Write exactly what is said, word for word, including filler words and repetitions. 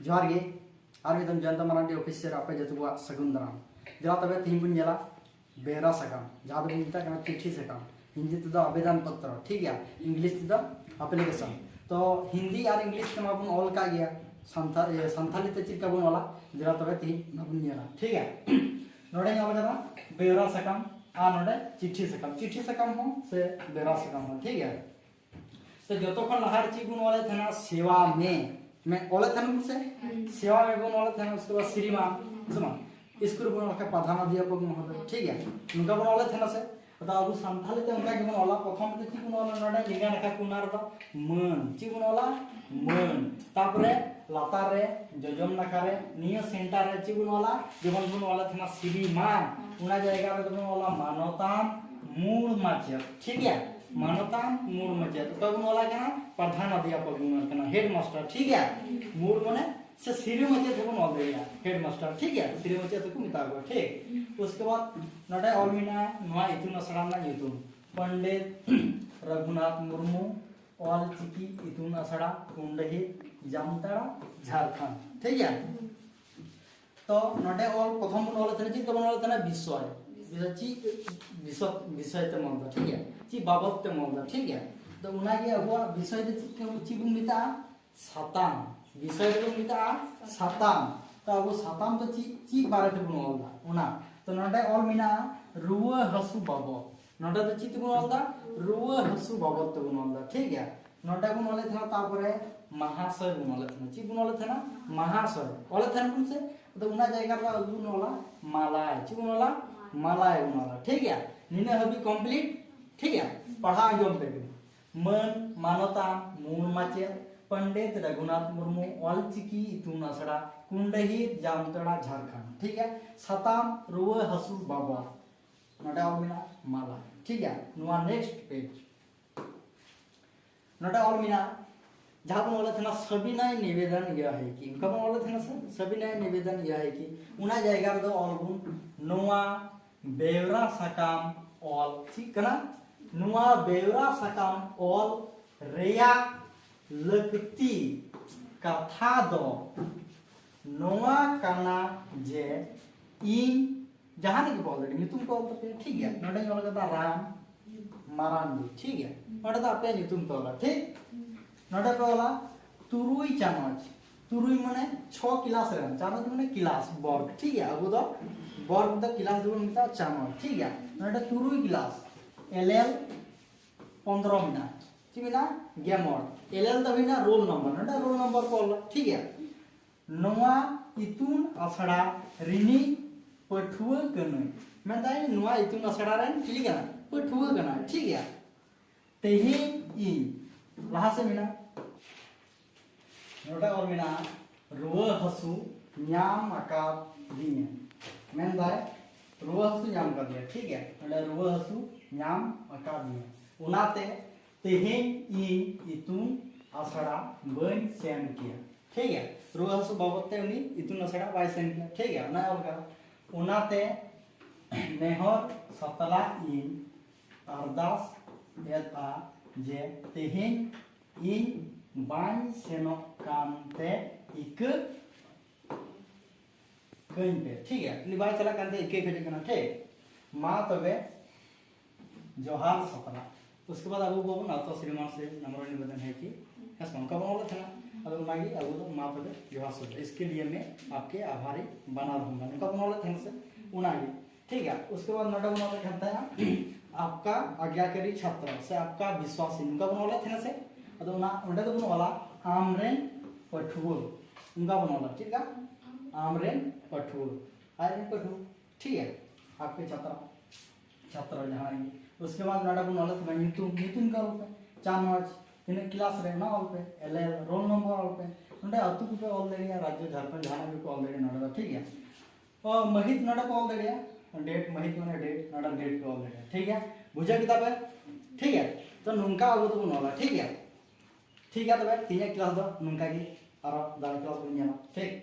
ᱡᱚᱦᱟᱨ ᱜᱮ, ᱟᱨ ᱢᱤᱫ ᱫᱚᱢ ᱡᱚᱭᱚᱱᱛᱟ ᱢᱟᱨᱟᱱᱰᱤ ᱚᱯᱷᱤᱥ ᱥᱮᱫ ᱟᱯᱮ ᱡᱚᱛᱚ ᱠᱚᱣᱟᱜ ᱥᱟᱹᱜᱩᱱ ᱫᱟᱨᱟᱢ᱾ ᱡᱮᱞᱟ ᱛᱚᱵᱮ ᱛᱮᱦᱮᱧ ᱵᱚᱱ ᱧᱮᱞᱟ ᱵᱮᱣᱨᱟ ᱥᱟᱠᱟᱢ, ᱡᱟᱦᱟᱸ ᱫᱚᱵᱚᱱ ᱢᱮᱛᱟᱜ ᱠᱟᱱᱟ ᱪᱤᱴᱷᱤ ᱥᱟᱠᱟᱢ, ᱦᱤᱱᱫᱤ ᱛᱮᱫᱚ ᱟᱵᱮᱫᱟᱱ ᱯᱚᱛᱨᱚ, ᱴᱷᱤᱠ ᱜᱮᱭᱟ, ᱤᱝᱞᱤᱥ ᱛᱮᱫᱚ ᱟᱯᱞᱤᱠᱮᱥᱚᱱ᱾ ᱛᱚ ᱦᱤᱱᱫᱤ ᱟᱨ ᱤᱝᱞᱤᱥ ᱛᱮᱢᱟ ᱵᱚᱱ ᱚᱞ ᱠᱟᱜ ᱜᱮᱭᱟ, ᱥᱟᱱᱛᱷᱟ-, ᱤᱭᱟᱹ, ᱥᱟᱱᱛᱷᱟᱞᱤ ᱛᱮ ᱪᱮᱫ ᱞᱮᱠᱟ ᱵᱚᱱ ᱚᱞᱟ, ᱡᱮᱞᱟ ᱛᱚᱵᱮ ᱛᱮᱦᱮᱧ ᱚᱱᱟ ᱵᱚᱱ ᱧᱮᱞᱟ, ᱴᱷᱤᱠ ᱜᱮᱭᱟ᱾ ᱱᱚᱰᱮᱧ ᱚᱞ ᱠᱟᱫᱟ ᱵᱮᱣᱨᱟ ᱥᱟᱠᱟᱢ ᱟᱨ ᱱᱚᱰᱮ ᱪᱤᱴᱷᱤ ᱥᱟᱠᱟᱢ, ᱪᱤᱴᱷᱤ ᱥᱟᱠᱟᱢ ᱦᱚᱸ ᱥᱮ ᱵᱮᱣᱨᱟ ᱥᱟᱠᱟᱢ ᱦᱚᱸ, ᱴᱷᱤᱠ ᱜᱮᱭᱟ᱾ ᱛᱚ ᱡᱚᱛᱚ ᱠᱷᱚᱱ ᱞᱟᱦᱟ ᱨᱮ ᱪᱮᱫ ᱵᱚᱱ ᱚᱞᱮᱫ ᱛᱟᱦᱮᱱᱟ? ᱥᱮᱣᱟ ᱢᱮ, ᱢᱮ ᱚᱞᱮᱫ ᱛᱟᱦᱮᱱᱟ ᱵᱚᱱ ᱥᱮ? ᱦᱩᱸ᱾ ᱥᱮᱣᱟ ᱢᱮ ᱵᱚᱱ ᱚᱞᱮᱫ ᱛᱟᱦᱮᱱᱟ, ᱩᱥᱠᱮ ᱵᱟᱫ ᱥᱨᱤᱢᱟᱱ, ᱥᱮ ᱵᱟᱝ? ᱤᱥᱠᱩᱞ ᱵᱚᱱ ᱚᱞ ᱠᱷᱟᱱ ᱯᱨᱟᱫᱷᱟᱱ ᱚᱫᱷᱭᱟᱯᱚᱠ ᱢᱚᱦᱳᱫᱚᱭ, ᱴᱷᱤᱠ ᱜᱮᱭᱟ, ᱱᱚᱝᱠᱟ ᱵᱚᱱ ᱚᱞᱮᱫ ᱛᱟᱦᱮᱱᱟ ᱥᱮ? ᱟᱫᱚ ᱟᱵᱚ ᱥᱟᱱᱛᱷᱟᱞᱤ ᱛᱮ ᱚᱱᱠᱟ ᱜᱮᱵᱚᱱ ᱚᱞᱟ᱾ ᱯᱨᱚᱛᱷᱚᱢ ᱨᱮ ᱪᱮᱫ ᱵᱚᱱ ᱚᱞᱟ? ᱱᱚᱰᱮ ᱞᱮᱸᱜᱟ ᱱᱟᱠᱷᱟ ᱠᱚᱱᱟ ᱨᱮᱫᱚ ᱢᱟᱹᱱ, ᱪᱮᱫ ᱵᱚᱱ ᱚᱞᱟ? ᱢᱟᱹᱱ᱾ ᱛᱟᱯᱚᱨᱮ ᱞᱟᱛᱟᱨ ᱨᱮ ᱡᱚᱡᱚᱢ ᱱᱟᱠᱷᱟ ᱨᱮ ᱱᱤᱭᱟᱹ ᱥᱮᱱᱴᱟᱨ ᱨᱮ ᱪᱮᱫ ᱵᱚᱱ ᱚᱞᱟ? ᱡᱮᱢᱚᱱ ᱵᱚᱱ ᱚᱞᱮᱫ ᱛᱟᱦᱮᱱᱟ ᱥᱨᱤᱢᱟᱱ, ᱚᱱᱟ ᱡᱟᱭᱜᱟ ᱨᱮᱫᱚ ᱵᱚᱱ ᱚᱞᱟ ᱢᱟᱱᱚᱛᱟᱱ ᱢᱩᱬ ᱢᱟᱪᱮᱫ, ᱴᱷᱤᱠ ᱜᱮᱭᱟ? ᱢᱟᱱᱚᱛᱟᱱ ᱢᱩᱬ ᱢᱟᱪᱮᱫ᱾ ᱚᱠᱚᱭ ᱵᱚᱱ ᱚᱞᱟᱭ ᱠᱟᱱᱟ? ᱯᱨᱟᱫᱷᱟᱱ ᱚᱫᱷᱭᱟᱯᱚᱠ ᱵᱚᱱ ᱚᱞ ᱠᱟᱱᱟ, ᱦᱮᱰ ᱢᱟᱥᱴᱟᱨ, ᱴᱷᱤᱠ ᱜᱮᱭᱟ? ᱢᱩᱬ ᱢᱟᱱᱮ ᱥᱮ ᱥᱤᱨᱟᱹ ᱢᱟᱪᱮᱫ ᱦᱚᱸᱵᱚᱱ ᱚᱞ ᱫᱟᱲᱮᱭᱟᱜᱼᱟ, ᱦᱮᱰ ᱢᱟᱥᱴᱟᱨ, ᱴᱷᱤᱠ ᱜᱮᱭᱟ? ᱥᱤᱨᱟᱹ ᱢᱟᱪᱮᱫ ᱦᱚᱸᱠᱚ ᱢᱮᱛᱟ ᱠᱚᱣᱟ, ᱴᱷᱤᱠ? ᱩᱥᱠᱮ ᱵᱟᱫ ᱱᱚᱰᱮ ᱚᱞ ᱢᱮᱱᱟᱜᱼᱟ ᱱᱚᱣᱟ ᱤᱛᱩᱱ ᱟᱥᱲᱟ ᱨᱮᱱᱟᱜ ᱧᱩᱛᱩᱢ, ᱯᱚᱱᱰᱤᱛ ᱨᱚᱜᱷᱩᱱᱟᱛᱷ ᱢᱩᱨᱢᱩ ᱚᱞ ᱪᱤᱠᱤ ᱤᱛᱩᱱ ᱟᱥᱲᱟ, ᱠᱩᱱᱰᱟᱹᱦᱤ, ᱡᱟᱢᱛᱟᱲᱟ, ᱡᱷᱟᱲᱠᱷᱚᱸᱰ, ᱴᱷᱤᱠ ᱜᱮᱭᱟ? ᱛᱚ ᱱᱚᱰᱮ ᱚᱞ ᱯᱨᱚᱛᱷᱚᱢ ᱵᱚᱱ ᱚᱞᱮᱫ ᱛᱟᱦᱮᱱᱟ, ᱪᱮᱫ ᱞᱮᱠᱟ ᱵᱚᱱ ᱚᱞᱮᱫ ᱛᱟᱦᱮᱱᱟ? ᱵᱤᱥᱚᱭ᱾ ᱵᱤᱥᱚᱭ ᱪᱮᱫ ᱵᱤᱥᱚᱭ, ᱵᱤᱥᱚᱭ ᱛᱮᱢ ᱚᱞ ᱮᱫᱟ, ᱴᱷᱤᱠ ᱜᱮᱭᱟ? ᱪᱮᱫ ᱵᱟᱵᱚᱫ ᱛᱮᱢ ᱚᱞ ᱮᱫᱟ, ᱴᱷᱤᱠ ᱜᱮᱭᱟ? ᱛᱚ ᱚᱱᱟᱜᱮ ᱟᱵᱚᱣᱟᱜ ᱵᱤᱥᱚᱭ ᱫᱚ ᱪᱮᱫ ᱠᱚ, ᱪᱮᱫ ᱵᱚᱱ ᱢᱮᱛᱟᱜᱼᱟ? ᱥᱟᱛᱟᱢ᱾ ᱵᱤᱥᱚᱭ ᱫᱚᱵᱚᱱ ᱢᱮᱛᱟᱜᱼᱟ ᱥᱟᱛᱟᱢ᱾ ᱛᱚ ᱟᱵᱚ ᱥᱟᱛᱟᱢ ᱫᱚ ᱪᱮᱫ, ᱪᱮᱫ ᱵᱟᱨᱮ ᱛᱮᱵᱚᱱ ᱚᱞ ᱮᱫᱟ ᱚᱱᱟ? ᱛᱚ ᱱᱚᱰᱮ ᱚᱞ ᱢᱮᱱᱟᱜᱼᱟ ᱨᱩᱣᱟᱹ ᱦᱟᱹᱥᱩ ᱵᱟᱵᱚᱫ᱾ ᱱᱚᱰᱮ ᱫᱚ ᱪᱮᱫ ᱛᱮᱵᱚᱱ ᱚᱞ ᱮᱫᱟ? ᱨᱩᱣᱟᱹ ᱦᱟᱹᱥᱩ ᱵᱟᱵᱚᱫ ᱛᱮᱵᱚᱱ ᱚᱞ ᱮᱫᱟ, ᱴᱷᱤᱠ ᱜᱮᱭᱟ? ᱱᱚᱰᱮ ᱵᱚᱱ ᱚᱞᱮᱫ ᱛᱟᱦᱮᱱᱟ, ᱛᱟᱨᱯᱚᱨᱮ ᱢᱟᱦᱟᱥᱚᱭ ᱵᱚᱱ ᱚᱞᱮᱫ ᱛᱟᱦᱮᱱᱟ᱾ ᱪᱮᱫ ᱵᱚᱱ ᱚᱞᱮᱫ ᱛᱟᱦᱮᱱᱟ? ᱢᱟᱦᱟᱥᱚᱭ᱾ ᱚᱞᱮᱫ ᱛᱟᱦᱮᱱ ᱵᱚᱱ ᱥᱮ? ᱟᱫᱚ ᱚᱱᱟ ᱡᱟᱭᱜᱟ ᱨᱮ ᱟᱵᱚ ᱵᱚᱱ ᱚᱞᱟ ᱢᱟᱞᱟᱭ᱾ ᱪᱮᱫ ᱵᱚᱱ ᱚᱞᱟ? ᱢᱟᱞᱟᱭ ᱵᱚᱱ ᱚᱞᱟ, ᱴᱷᱤᱠ ᱜᱮᱭᱟ? ᱱᱤᱱᱟᱹᱜ ᱦᱟᱹᱵᱤᱡ ᱠᱚᱢᱯᱞᱤᱴ, ᱴᱷᱤᱠ ᱜᱮᱭᱟ? ᱯᱟᱲᱦᱟᱣ ᱟᱸᱡᱚᱢ ᱯᱮ᱾ ᱢᱟᱹᱱ ᱢᱟᱱᱚᱛᱟᱱ ᱢᱩᱬ ᱢᱟᱪᱮᱫ ᱯᱚᱱᱰᱤᱛ ᱨᱚᱜᱷᱩᱱᱟᱛᱷ ᱢᱩᱨᱢᱩ ᱚᱞᱪᱤᱠᱤ ᱤᱛᱩᱱ ᱟᱥᱲᱟ, ᱠᱩᱱᱰᱟᱹᱦᱤ, ᱡᱟᱢᱛᱟᱲᱟ, ᱡᱷᱟᱲᱠᱷᱚᱸᱰ, ᱴᱷᱤᱠ ᱜᱮᱭᱟ? ᱥᱟᱛᱟᱢ ᱨᱩᱣᱟᱹ ᱦᱟᱹᱥᱩ ᱵᱟᱵᱚᱫ᱾ ᱱᱚᱰᱮ ᱚᱞ ᱢᱮᱱᱟᱜᱼᱟ ᱢᱟᱞᱟ, ᱴᱷᱤᱠ ᱜᱮᱭᱟ? ᱱᱚᱣᱟ ᱱᱮᱠᱥᱴ ᱯᱮᱡᱽ᱾ ᱱᱚᱰᱮ ᱚᱞ ᱢᱮᱱᱟᱜᱼᱟ, ᱡᱟᱦᱟᱸ ᱵᱚᱱ ᱚᱞᱮᱫ ᱛᱟᱦᱮᱱᱟ ᱥᱚᱵᱤᱱᱚᱭ ᱱᱤᱵᱮᱫᱚᱱ ᱭᱟ ᱦᱮ ᱠᱤ, ᱚᱱᱠᱟ ᱵᱚᱱ ᱚᱞᱮᱫ ᱛᱟᱦᱮᱱᱟ ᱥᱮ, ᱥᱚᱵᱤᱱᱚᱭ ᱱᱤᱵᱮᱫᱚᱱ ᱭᱟ ᱦᱮ ᱠᱤ, ᱚᱱᱟ ᱡᱟᱭᱜᱟ ᱨᱮᱫᱚ ᱚᱞ ᱵᱚᱱ ᱱᱚᱣᱟ ᱵᱮᱣᱨᱟ ᱥᱟᱠᱟᱢ ᱚᱞ᱾ ᱪᱮᱫ ᱠᱟᱱᱟ? ᱱᱚᱣᱟ ᱵᱮᱣᱨᱟ ᱥᱟᱠᱟᱢ ᱚᱞ ᱨᱮᱭᱟᱜ ᱞᱟᱹᱠᱛᱤ ᱠᱟᱛᱷᱟ ᱫᱚ ᱱᱚᱣᱟ ᱠᱟᱱᱟ ᱡᱮ ᱤᱧ ᱡᱟᱦᱟᱱᱤᱡ ᱜᱮ ᱚᱞ ᱫᱟᱲᱮᱭᱟᱜᱼᱟ, ᱧᱩᱛᱩᱢ ᱠᱚ ᱚᱞ ᱛᱟᱯᱮᱭᱟ, ᱴᱷᱤᱠ ᱜᱮᱭᱟ᱾ ᱱᱚᱰᱮᱧ ᱚᱞ ᱠᱟᱫᱟ ᱨᱟᱢ ᱢᱟᱨᱟᱱᱰᱤ, ᱴᱷᱤᱠ ᱜᱮᱭᱟ᱾ ᱱᱚᱰᱮ ᱫᱚ ᱟᱯᱮᱭᱟᱜ ᱧᱩᱛᱩᱢ ᱯᱮ ᱚᱞᱟ, ᱴᱷᱤᱠ? ᱱᱚᱰᱮ ᱯᱮ ᱚᱞᱟ ᱛᱩᱨᱩᱭ ᱪᱟᱱᱚᱪ᱾ ᱛᱩᱨᱩᱭ ᱢᱟᱱᱮ ᱪᱷᱚ ᱠᱤᱞᱟᱥ ᱨᱮᱱ, ᱪᱟᱱᱚᱪ ᱢᱟᱱᱮ ᱠᱤᱞᱟᱥ, ᱵᱚᱨᱜᱽ, ᱴᱷᱤᱠ ᱜᱮᱭᱟ᱾ ᱟᱵᱚ ᱫᱚ ᱵᱚᱨᱜᱽ ᱫᱚ ᱠᱤᱞᱟᱥ ᱫᱚᱵᱚᱱ ᱢᱮᱛᱟᱜᱼᱟ ᱪᱟᱱᱚᱪ, ᱴᱷᱤᱠ ᱜᱮᱭᱟ᱾ ᱱᱚᱰᱮ ᱛᱩᱨᱩᱭ ᱠᱤᱞᱟᱥ, ᱮᱞ ᱮᱞ ᱯᱚᱱᱫᱽᱨᱚ ᱢᱮᱱᱟᱜᱼᱟ᱾ ᱪᱮᱫ ᱢᱮᱱᱟᱜᱼᱟ? ᱜᱮᱢᱚᱲ᱾ ᱮᱞ ᱮᱞ ᱫᱚ ᱦᱩᱭᱱᱟ ᱨᱳᱞ ᱱᱟᱢᱵᱟᱨ, ᱱᱚᱰᱮ ᱨᱳᱞ ᱱᱟᱢᱵᱟᱨ ᱠᱚ ᱚᱞᱟ, ᱴᱷᱤᱠ ᱜᱮᱭᱟ᱾ ᱱᱚᱣᱟ ᱤᱛᱩᱱ ᱟᱥᱲᱟ ᱨᱤᱱᱤᱡ ᱯᱟᱹᱴᱷᱩᱣᱟᱹ ᱠᱟᱹᱱᱟᱹᱧ᱾ ᱢᱮᱱᱫᱟᱭ ᱱᱚᱣᱟ ᱤᱛᱩᱱ ᱟᱥᱲᱟ ᱨᱮᱱ ᱪᱤᱞᱤ ᱠᱟᱱᱟ? ᱯᱟᱹᱴᱷᱩᱣᱟᱹ ᱠᱟᱱᱟ, ᱴᱷᱤᱠ ᱜᱮᱭᱟ᱾ ᱛᱮᱦᱮᱧ ᱤᱧ, ᱞᱟᱦᱟ ᱥᱮᱫ ᱢᱮᱱᱟᱜᱼᱟ, ᱱᱚᱰᱮ ᱚᱞ ᱢᱮᱱᱟᱜᱼᱟ ᱨᱩᱣᱟᱹ ᱦᱟᱹᱥᱩ ᱧᱟᱢ ᱟᱠᱟᱫᱤᱧᱟ᱾ ᱢᱮᱱᱫᱟᱭ ᱨᱩᱣᱟᱹ ᱦᱟᱹᱥᱩ ᱧᱟᱢ ᱟᱠᱟᱫᱤᱧᱟ, ᱴᱷᱤᱠ ᱜᱮᱭᱟ᱾ ᱱᱚᱰᱮ ᱨᱩᱣᱟᱹ ᱦᱟᱹᱥᱩ ᱧᱟᱢ ᱟᱠᱟᱫᱤᱧᱟ, ᱚᱱᱟᱛᱮ ᱛᱮᱦᱮᱧ ᱤᱧ ᱤᱛᱩᱱ ᱟᱥᱲᱟ ᱵᱟᱹᱧ ᱥᱮᱱ ᱠᱮᱭᱟ, ᱴᱷᱤᱠ ᱜᱮᱭᱟ᱾ ᱨᱩᱣᱟᱹ ᱦᱟᱹᱥᱩ ᱵᱟᱵᱚᱫ ᱛᱮ ᱩᱱᱤ ᱤᱛᱩᱱ ᱟᱥᱲᱟ ᱵᱟᱭ ᱥᱮᱱ ᱠᱮᱭᱟ, ᱴᱷᱤᱠ ᱜᱮᱭᱟ᱾ ᱚᱱᱟ ᱚᱞ ᱠᱟᱱᱟ, ᱚᱱᱟᱛᱮ ᱱᱮᱦᱚᱨ ᱥᱟᱛᱞᱟᱜ ᱤᱧ ᱟᱨᱫᱟᱥ ᱮᱫᱼᱟ ᱡᱮ ᱛᱮᱦᱮᱧ ᱤᱧ ᱵᱟᱹᱧ ᱥᱮᱱᱚᱜ ᱠᱟᱱᱛᱮ ᱤᱠᱟᱹ ᱠᱟᱹᱧ ᱯᱮ, ᱴᱷᱤᱠ ᱜᱮᱭᱟ᱾ ᱩᱱᱤ ᱵᱟᱭ ᱪᱟᱞᱟᱜ ᱠᱟᱱᱛᱮ ᱤᱠᱟᱹᱭ ᱠᱷᱚᱡᱚᱜ ᱠᱟᱱᱟ, ᱴᱷᱤᱠ? ᱢᱟ ᱛᱚᱵᱮ ᱡᱚᱦᱟᱨ ᱥᱟᱛᱞᱟᱜ᱾ उसके बाद ᱟᱵᱚ ᱵᱚᱱ ᱟᱛᱚ ᱥᱨᱤᱢᱟᱱ ᱥᱮ ᱱᱚᱢᱨ ᱱᱤᱵᱮᱫᱚᱱ ᱦᱮ ᱠᱤ, ᱦᱮᱸ ᱥᱮ ᱵᱟᱝ? ᱚᱱᱠᱟ ᱵᱚᱱ ᱚᱞᱮᱫ ᱛᱟᱦᱮᱱᱟ᱾ ᱟᱫᱚ ᱚᱱᱟᱜᱮ ᱟᱵᱚ ᱫᱚ ᱢᱟ ᱛᱚᱵᱮ ᱡᱚᱦᱟᱨ ᱥᱟᱛᱞᱟᱜ, इसके लिए मैं आपके आभारी बना रहूंगा, ᱱᱚᱝᱠᱟ ᱵᱚᱱ ᱚᱞᱮᱫ ᱛᱟᱦᱮᱱᱟ ᱥᱮ, ᱚᱱᱟᱜᱮ, ᱴᱷᱤᱠ ᱜᱮᱭᱟ᱾ उसके बाद ᱱᱚᱰᱮ ᱵᱚᱱ ᱚᱞᱮᱫ ᱠᱟᱱ ᱛᱟᱦᱮᱱᱟ आपका आज्ञाकारी छात्र ᱥᱮ आपका विश्वासी, ᱱᱚᱝᱠᱟ ᱵᱚᱱ ᱚᱞᱮᱫ ᱛᱟᱦᱮᱱᱟ ᱥᱮ᱾ ᱟᱫᱚ ᱚᱱᱟ ᱚᱸᱰᱮ ᱫᱚᱵᱚᱱ ᱚᱞᱟ ᱟᱢᱨᱮᱱ ᱯᱟᱹᱴᱷᱩᱣᱟᱹ, ᱱᱚᱝᱠᱟ ᱵᱚᱱ ᱚᱞᱟ, ᱪᱮᱫ ᱞᱮᱠᱟ? ᱟᱢᱨᱮᱱ ᱯᱟᱹᱴᱷᱩᱣᱟᱹ, ᱟᱡᱨᱮᱱ ᱯᱟᱹᱴᱷᱩᱣᱟᱹ, ᱴᱷᱤᱠ ᱜᱮᱭᱟ᱾ आपके छात्र, ᱪᱷᱟᱛᱨᱚ ᱡᱟᱦᱟᱸᱭ ᱜᱮ᱾ उसके बाद ᱱᱚᱰᱮ ᱵᱚᱱ ᱚᱞᱮᱫ ᱛᱟᱦᱮᱱᱟ ᱧᱩᱛᱩᱢ, ᱧᱩᱛᱩᱢ ᱜᱮ ᱚᱞ ᱯᱮ, ᱪᱟᱱᱚᱪ, ᱛᱤᱱᱟᱹᱜ ᱠᱤᱞᱟᱥ ᱨᱮ ᱚᱱᱟ ᱚᱞ ᱯᱮ, ᱮᱞ ᱮᱞ, ᱨᱳᱞ ᱱᱚᱢᱵᱚᱨ ᱚᱞ ᱯᱮ᱾ ᱱᱚᱰᱮ ᱟᱹᱛᱩ ᱠᱚᱯᱮ ᱚᱞ ᱫᱟᱲᱮᱭᱟᱜᱼᱟ, ᱨᱟᱡᱽᱡᱚ ᱡᱷᱟᱲᱠᱷᱚᱸᱰ ᱡᱟᱦᱟᱱᱟᱜ ᱜᱮᱯᱮ ᱚᱞ ᱫᱟᱲᱮᱭᱟᱜᱼᱟ ᱱᱚᱰᱮ ᱫᱚ, ᱴᱷᱤᱠ ᱜᱮᱭᱟ᱾ ᱚ, ᱢᱟᱹᱦᱤᱛ ᱱᱚᱰᱮ ᱯᱮ ᱚᱞ ᱫᱟᱲᱮᱭᱟᱜᱼᱟ, ᱰᱮᱴ, ᱢᱟᱹᱦᱤᱛ ᱢᱟᱱᱮ ᱰᱮᱴ, ᱱᱚᱰᱮ ᱰᱮᱴ ᱯᱮ ᱚᱞ ᱫᱟᱲᱮᱭᱟᱜᱼᱟ, ᱴᱷᱤᱠ ᱜᱮᱭᱟ᱾ ᱵᱩᱡᱷᱟᱹᱣ ᱠᱮᱫᱟ ᱯᱮ? ᱴᱷᱤᱠ ᱜᱮᱭᱟ᱾ ᱛᱚ ᱱᱚᱝᱠᱟ ᱟᱵᱚ ᱫᱚᱵᱚᱱ ᱚᱞᱟ, ᱴᱷᱤᱠ ᱜᱮᱭᱟ᱾ ᱴᱷᱤᱠ ᱜᱮᱭᱟ, ᱛᱚᱵᱮ ᱛᱮᱦᱮᱧᱟᱜ ᱠᱞᱟᱥ ᱫᱚ ᱱᱚᱝᱠᱟ ᱜᱮ, ᱟᱨᱚ ᱫᱟᱲᱮ ᱠᱞᱟᱥ ᱵᱚᱱ ᱧᱮᱞᱟ, ᱴᱷᱤᱠ?